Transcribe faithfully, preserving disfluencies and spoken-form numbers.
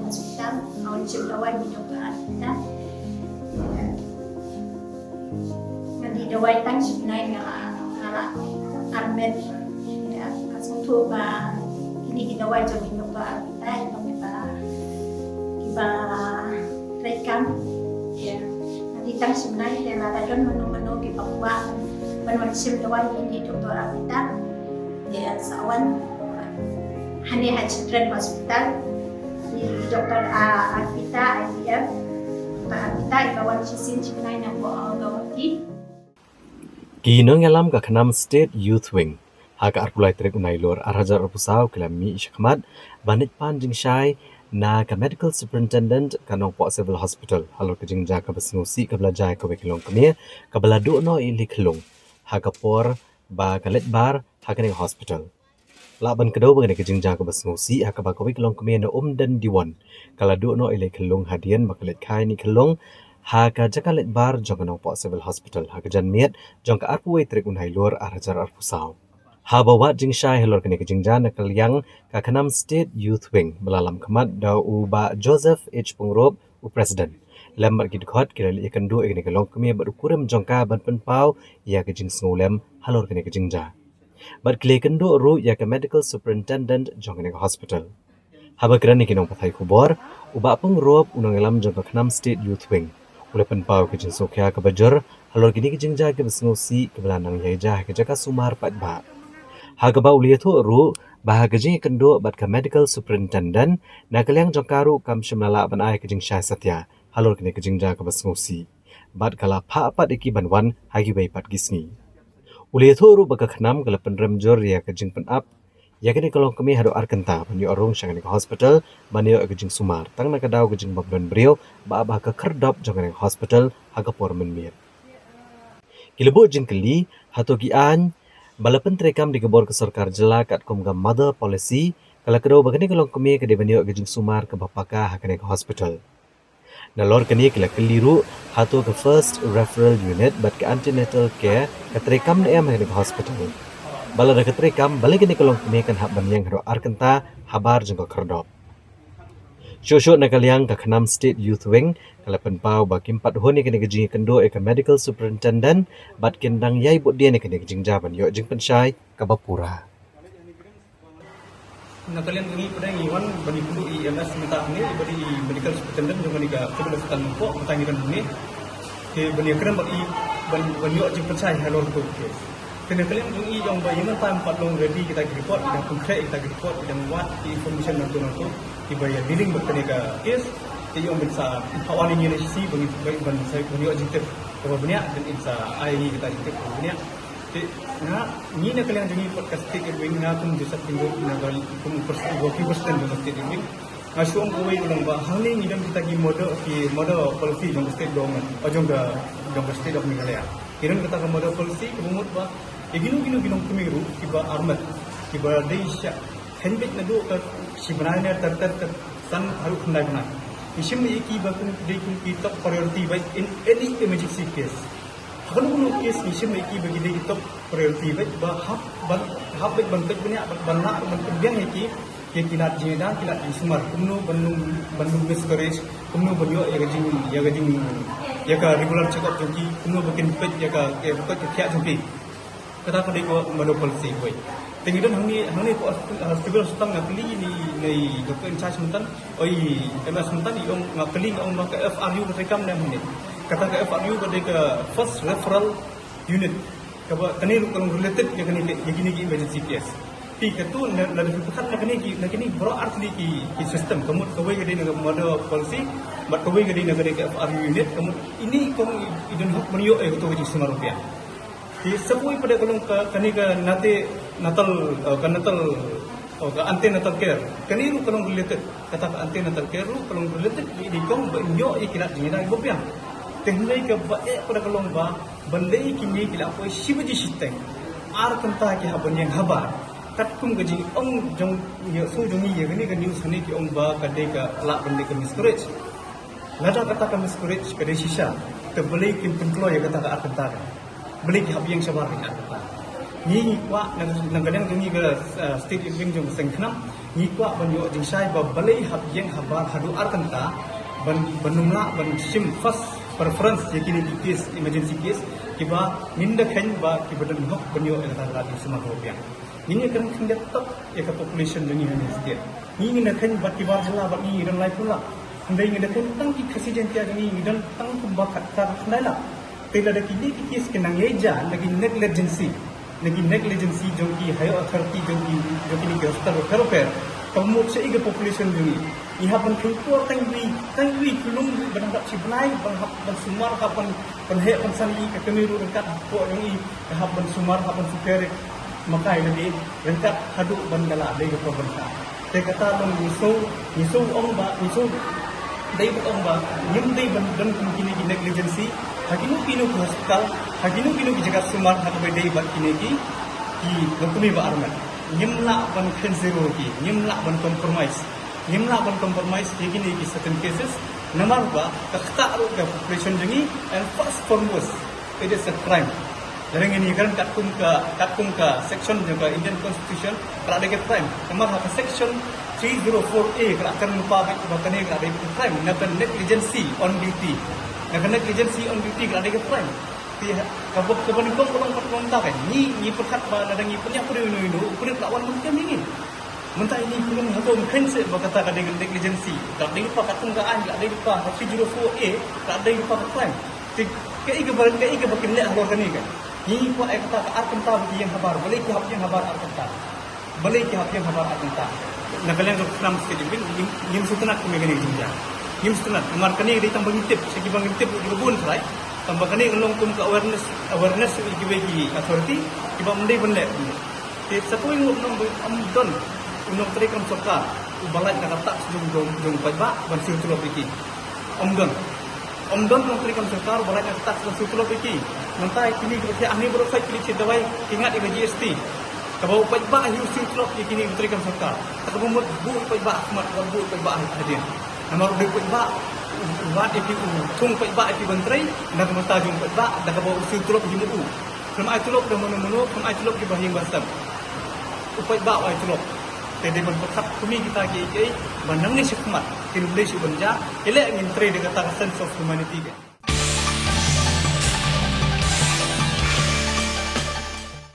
Hospital, nga wan shim dawai na Doktor Arpita. Nga dih dawai tang shi bnai, nga la, nga la armet. Ïa, nga sngewthuh ba kine ki dawai jong i Doktor Arpita, i ba, i ba treikam. Ïa, nga dih tang shi bnai, ïa, lada don mano mano kiba kwah ban wan shim dawai na i Doktor Arpita. Ïa, sa wan hangne ha Children Hospital, i Doktor, ah, Arpita, I V F, Doktor Arpita, i ba wan shisien shi bnai na Guwahati. Ki nongïalam ka KHNAM State Youth Wing ha ka arphew lai tarik u Nailur ar hajar arphew saw ki la mih shakhmat ban leit pan jingshai na ka Medical Superintendent ka Nongpoh Civil Hospital halor ka jingjia kaba sngewsih kaba la jia ïa kawei ka longkmie kaba la duh noh ïa i lei khyllung ha ka por ba ka leit bar ha kane ka hospital. Lah ban kdew ba kane ka jingjia kaba sngewsih ha kaba kawei ka longkmie na Umdendiwon ka la duh noh ïa i lei khyllung hadien ba ka leit kha ïa i khyllung ha ka jaka leit bar jong ka Nongpoh Civil Hospital ha ka janmiet jong ka arphew wei tarik u Nailur ar hajar arphew saw. Haba wad jingshai halor kane ka jingjia na ka liang ka KHNAM State Youth Wing ba la lam khmat da u Bah Joseph H Pyngrope, u President, lem bad ki dkhot ki la leit ïakynduh ïa kane ka longkmie bad u kurim jong ka ban pynpaw ïa ka jingsngewlem halor kane ka jingjia. Bad ki la ïakynduh ruh ïa ka Medical Superintendent jong kane ka hospital. Haba kren ïa ki nongpathai khubor, u Bah Pyngrope, u nongïalam jong ka KHNAM State Youth Wing, u la pynpaw ka jingsngewkhia kaba jur halor kine ki jingjia kiba sngewsih kiba la nang ïaid ha ki jaka sumar paidbah. Ha kaba u la ïathuh ruh ba ha ka jingïakynduh bad ka Medical Superintendent, na ka liang jong ka ruh kam shym la lah ban ai ka jingshai satia halor kine ki jingjia kaba sngewsih bad ka la phah pat ïa ki ban wan ha kiwei pat ki sngi. U la ïathuh ruh ba ka KHNAM ka la pynrem jur ïa ka jingpynap ïa kane ka longkmie haduh ar kynta ban ïoh rung sha kane ka hospital ban ïoh ïa ka jingsumar tang na ka daw ka jingbym don briew ba ap ha ka khyrdop jong kane ka hospital ha ka por mynmiet. Ki la buh jingkylli hato ki aiñ ba la pyntreikam da ki bor ka sorkar jylla katkum ka Mother Policy ka la kdew ba kane ka longkmie ka dei ban ïoh ïa ka jingsumar kaba paka ha kane ka hospital. Nalor kane ki la kylli ruh hato ka First Referral Unit bad ka Antenatal Care ka treikam ne em ha kane ka hospital. Ba lada ka treikam, balei kane ka longkmie kan hap ban ïeng haduh ar kynta habar jong ka khyrdop. Shuh shuh na ka liang ka KHNAM State Youth Wing ka la pynpaw ba kim pat hun ïa kane ka jingïakynduh ïa ka Medical Superintendent bad kin dang ïai bud dien ïa kane ka jingjia ban ïoh jingpynshai kaba pura. Na ka liang jong ngi pat ngi wan ban ïakynduh ïa i M S mynta hangne, i ba dei i Medical Superintendent jong kane ka Civil Hospital Nongpoh, mynta ngi don hangne. Te ban ïakren bad i ban, ban ïoh jingpynshai halor kata ka case. Te na ka liang jong ngi ong ba ïa mynta ngim pat long ready kita ki report, i dang pynkhreh kita ki report, i dang wad ki information nangto nangto kiba ïa dealing bad kane ka case. Te i ong ban sa pynpaw ïa ngi na shisha ban, ban, ban sa ban ïoh jingtip kaba bniah, ban sa ai ïa ngi kita jingtip kaba bniah. Te nga, ngi na ka liang jong ngi pat ka State Youth Wing, nga kum Joseph Pyngrope, na ka kum pres-, working president jong ka State Youth Wing. Nga shu ong kawei ka long ba hangne ngi don kita ki mother, ki mother policy jong ka state government, o jong ka, jong ka State of Meghalaya. Ngi don kata ka mother policy kaba mut ba ïa kino kino ki nongkmie ruh kiba armet, kiba dei sha kynbeit naduh ka shi bnai ne ter ter ter san haduh khyndai bnai. Ngi shim ïa ki ba kum dei kum ki top priority ba in any emergency case. Ha kano kano case ngi shim ïa ki ba ki dei ki top priority beit ba hap ban, hap beit ban peit bniah ban, ban lah ban peit biang ïa ki, ïa ki lad jingïada, ki lad jingsumar, kumno ban lum, ban lum miscarriage, kumno ban ïoh ïa ka jing, ïa ka jing, ïa ka regular check up jong ki, kumno ba kin peit ïa ka, ïa ka, ka khiah jong ki. Kata ka dei ka mother policy kawei. Te ngi don hangne, hangne ka, uh, Civil Hospital nga kylli ïa i, ïa i doctor in charge mynta, o i M S mynta, i ong, nga kylli nga ong ba ka F R U ka treikam ne em hangne. Kata ka F R U ka dei ka First Referral Unit. Kaba kane ruh ka long related ïa kane ka, ïa kine ki emergency case. Te kato na, na, na, na kane ki, na kine baroh artylli ki, ki system. Ka mut kawei ka dei na ka mother policy, bad kawei ka dei na ka dei ka F R U unit, ka mut ine i kong i, i don hok ban ïoh ïa kato ka jingsumar ruh biang. Te sa kawei pat ka long ka, kane ka nate, natal, uh, ka natal, uh, ka antenatal care. Kane ruh ka long related. Kata ka antenatal care ruh ka long related ïa i kong ba in ïoh ïa ki lad jingïada kiba biang. Te hynrei kaba eh pat ka long ba balei kine ki la poi shi baje shiteng, ar kynta ki hap ban ïeng habar. Katkum ka jingong jong, ïa, shu jong ngi ïa kane ka news hangne ki ong ba ka dei ka lah ban dei ka miscarriage. Lada kata ka miscarriage ka dei shisha, te balei kin pynkloi ïa kata ka ar kynta ka? Balei ki hap ïeng shabar ka ar kynta? Ngi ngi kwah na, na ka liang jong ngi ka, uh, State Youth Wing jong ka seng KHNAM, Ngi kwah ban ïoh jingshai ba balei hap ïeng habar haduh ar kynta ban, ban nym lah ban shim first preference ïa kine ki case, emergency case, kiba ngin da kheiñ ba kiba don hok ban ïoh ïa kata ka lad jingsumar kaba biang. Ngin ïa kren khyndiat tok ïa ka population jong ngi ha Union State. Ngi, ngin da kheiñ ba kiba la bad ngi don laiphew lak. Hynrei ngin da kheiñ tang ki Khasi Jaiñtia jong ngi, ngi don tang kumba khatkhyndai lak. Te lada kine ki case ki nang ïaid na ki negligence, na ki negligence jong ki higher authority jong ki, jong kine ki hospital bapher bapher, ka mut shaei ka population jong ngi. Ngi hap ban kheiñ por tang iwei, tang iwei khlung ban hap shi bnai, ban hap ban sumar, hap ban, ban heh ban san ïa ka kmie ruh ryngkat hapoh jong ngi, ka hap ban sumar, hap ban sukher, makai lade ryngkat haduh ban da lah dei ka por ban sah. Te kata long ngi sngew, ngi sngew ong ba, ngi sngew dei ban ong ba ngim dei ban don kum kine ki negligence ha kino kino ki hospital, ha kino kino ki jaka sumar ha kaba dei bad kine ki, ki longkmie ba armet. Ngim lah ban kheiñ zero ki, ngim lah ban compromise. Ngim lah ban compromise ïa kine ki certain cases, namar ba ka ktah ruh ka population jong ngi, and first foremost, it is a crime. Lada ngin ïa kren katkum ka, katkum ka section jong ka Indian Constitution, ka la dei ka crime. Namar ha ka section three zero four A ka la kren lypa beit ba kane ka la dei ka crime, na ka negligence on duty. Na ka negligence on duty ka la dei ka crime. Te kaba, kaba nyngkong ka long pat kumta, kan ngi, ngi pyrkhat ba lada ngi pynïap ïa uno uno, u pulit u la wan ban kem ïa ngi. Mynta ine i khlem, hato ym kheiñ seh ba kata ka dei ka negligence, ka dei lypa katkum ka aiñ, ka dei lypa ka three zero four A, ka dei lypa ka crime. Te kaei kaba, kaei kaba kin leh halor kane, kan? Ngi kwah ïa kata ka ar kynta ba ki ïeng habar, balei ki hap ïeng habar ar kynta? Balei ki hap ïeng habar ar kynta? Na ka liang ka snam state, ngim, ngim sngewtynnat kum ïa kane ka jingjia. Ngim sngewtynnat, namar kane ka dei tang ba ngin tip, sha kiba ngim tip ruh kiba bun trai. Tang ba kane ka long kum ka awareness, awareness ïa kiwei ki authority kiba ym dei ban leh. Te sa kawei ngut nong, ym don u nongtrei kam sorkar uba lait na ka tax jong, jong, jong u paidbah ban siew tulop ïa ki. Ym don. Ym don u nongtrei kam sorkar uba lait na ka tax ban siew tulop ïa ki. Mynta ïa kine kiba thiah hangne baroh sait ki leit thied dawai ki ngat ïa ka G S T. Kaba u paidbah hi u siew tulop ïa kine kiba trei kam sorkar. Te kaba mut buh u paidbah ha khmat, buh u paidbah ha hadien. Namar u dei u paidbah u wad ïa ki, u thung paidbah ïa ki ban trei na ka bynta jong u paidbah, da kaba u siew tulop hi ma u. Khlem ai tulop da mano mano, khlem ai tulop kiba ha ïing ba sem. U paidbah u ai tulop. Te dei ban pyrkhat kumne kita kiei kiei ba nangne shakhmat kin ym dei shuh ban jia. Ïaleh ngin trei da kata ka sense of humanity, kan.